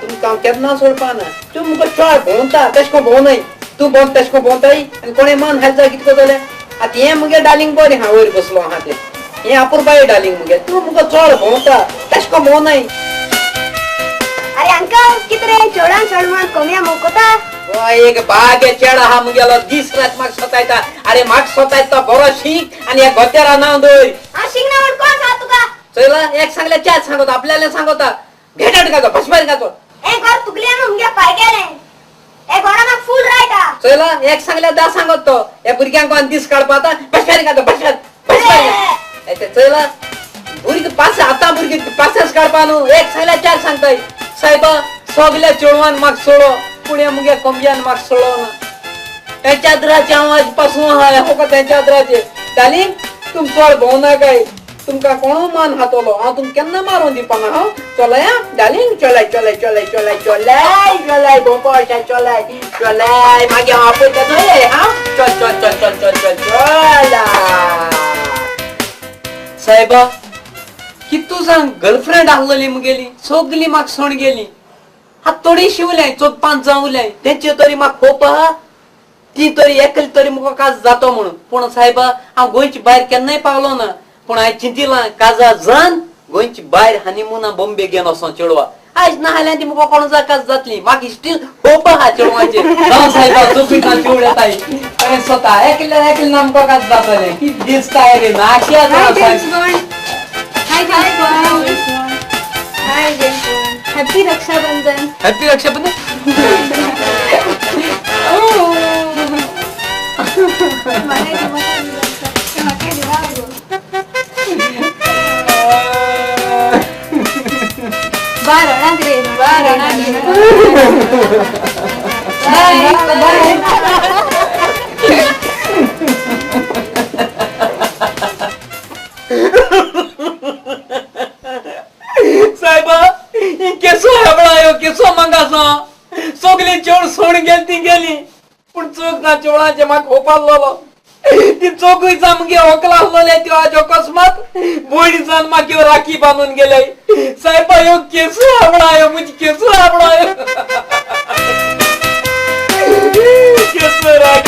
तुमकां हांव केन्ना सोडपाना. तूं मुगो चड भोंवता तशें कोण भोंवनाय, तूं भोंवता तशें कोण भोंवताय आनी कोणें मान हाल जाय कितें करतलें. आतां हें मुगे डार्लिंग बरें आहा वयर बसलो आहा तें, हें अपुरबाय डार्लिंग मुगे. तूं मुगो चड भोंवता तशें कोण भोंवनाय. अरे अंकल कित रे चेडवान चड मान कोमया मोकोता. एक बागे चेड आहा मुगेलो दीस रात म्हाका सतायता. अरे म्हाका सतायता बरो शीक आनी ह्या गोत्यारा नांव दवर. शीक ना म्हण कोण सांग तुका? चोयला एक सांगल्यार चार सांगता, आपल्याला सांगता. घेटाट घातो भस्मार घातो. ए घर तुगले न्हू मुगे पाय गेले. ए घरा म्हाका फूल रायट आ. चोयला एक सांगल्यार धा सांगत तो. ह्या भुरग्यांक कोण दीस काडपा भस्मार घातो भस्मार भस्मार. ते चोयला भुरगीं पास आतां भुरगीं पासस काडपा न्हू, एक सांगल्यार चार सांगताय. सायबा सगल्या चेडवान म्हाका सोडो, पूण ह्या मुगे कोंबयान म्हाका सोडो ना. हे चादराचे हांव आज पासून आहा हो का तें चादराचे. डार्लिंग तुम चड भोंवनाकाय, तुमकां कोणू मान हातलो हांव तुमकां केन्ना मारून दिवपाना. हांव चलया डार्लिंग, चलय चलय चलय चलय चलय चलय भोंवपा अशें चलय चलय. मागीर हांव आपयता चलय. हांव चल चल चल चल चल चल चल. सायबा कितू सांग, गर्लफ्रेंड आहलेली मुगेली सगली म्हाका सोण गेली. आतां थोडी शिवल्याय चौग पांच जावं उरल्याय तेंचे तरी म्हाका खोप आहा, ती तरी एकली तरी मुका काज जातो म्हणून. पूण सायबा हांव गोंयचे भायर केन्नाय पावलो ना, पूण हांवें चिंतिलां काजा जान गोंयचे भायर हनिमुना बॉम्बे घेवन वचों चेडवा. आयज ना जाल्यार ती मुका कोण जा काज जातली. म्हाका स्टील होप आहा चेडवाचेर. जावं सायबा चोपीत चेवड येताय अरे स्वता एकल्या एकले ना मुका काज जातलें. कितें दिसता रे नाशे. Happy Rakshabandhan. Happy Rakshabandhan. Bye bye. साहेबा केसो हेबळायो केसो मंगासो सगली चेड सोड गेली ती गेली, पूण चोक ना चेवडाचे म्हाका खोपाल्लो. ती चोकूय जा मुगे होकला आसलोले त्यो आज अकस्मात बोयडी जावन म्हाका राखी बांदून गेले. साहेबा ह्यो केसो हेबळायो म्हजी केसो हेबळायो केसो राखी.